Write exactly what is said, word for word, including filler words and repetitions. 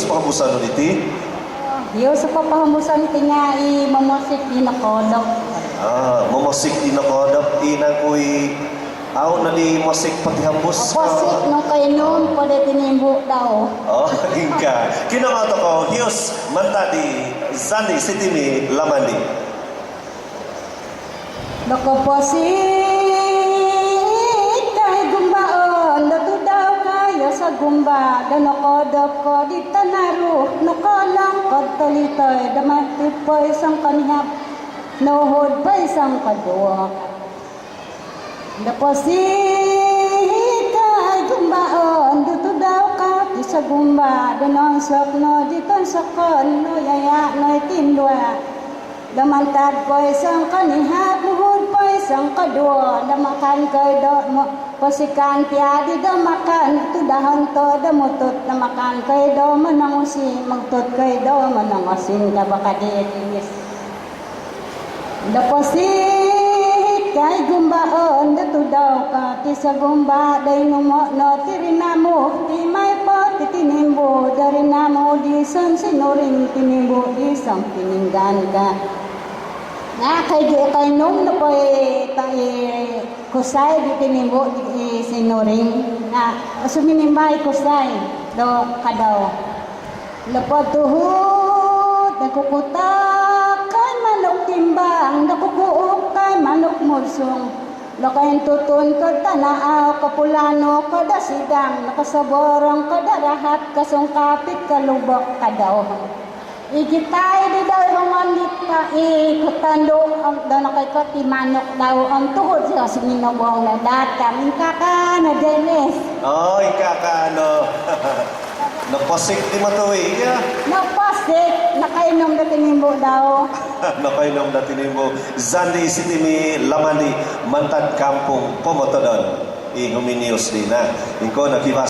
Pahombuson nu diti? Iyo, so pahombuson ti nga i momosik di nokoodop. Ah, momosik di nokoodop, i nangku i au no di mosik potihombus. Mosik nung koinum po di tinimbu dau. Oh, ingkaa. Kinongoo tokou, hius mantad di Zandi Sitimi Lamandi. Nokoposik kai gumbaon do tudau kai o sagumba do nokoodop ko di tanaru, nokoolong ko tolitoi do mantad poi songkonihab, nouhud poi songkoduo. Noposik kai gumbaon do tudau ka ti sagumba do noonsok no di tonsokon, noyaya no i tindua. Do mantad poi songkonihab, nuhud poi songkoduo, do makan koi do mo-, posikan tiadi do makan, tudahon to do mutut, do makan koi do monongusi, mutut koi do monongosing, ka bo ka di timis. Noposik kai gumbaon do tudau ka ti sagumba do inumo no ti rinamu, ti mai po ti tinimbu do rinamu di son sinuring tinimbu di son pininggan ka. Nga kai di koinum nopo i, i kusai di tinimbu di sinuring. Nga suminimba i kusai do kadau. Nopo tuhut do kukutak kai manuk timbang, do kukuuk kai manuk musung. Nokointutun ko tanaau, kopulanu ko do sidang, nokosoborong ko do rahat, kosungkapit ko lubok, kadau. Igitai di dau i hongon di ta-, i kotondu, om do nokoikot i manuk dau, om tuhut sio suminobong no daat ka, ingkaa ka no, Dennis. Oh, ingkaa ka no. Noposik di motui, iya. Noposik, nokoinum do tinimbu dau. Nokoinum do tinimbu. Zandi Sitimi Lamandi mantad Kampung Pomotodon i huminius di na. Ingkuo no kivaa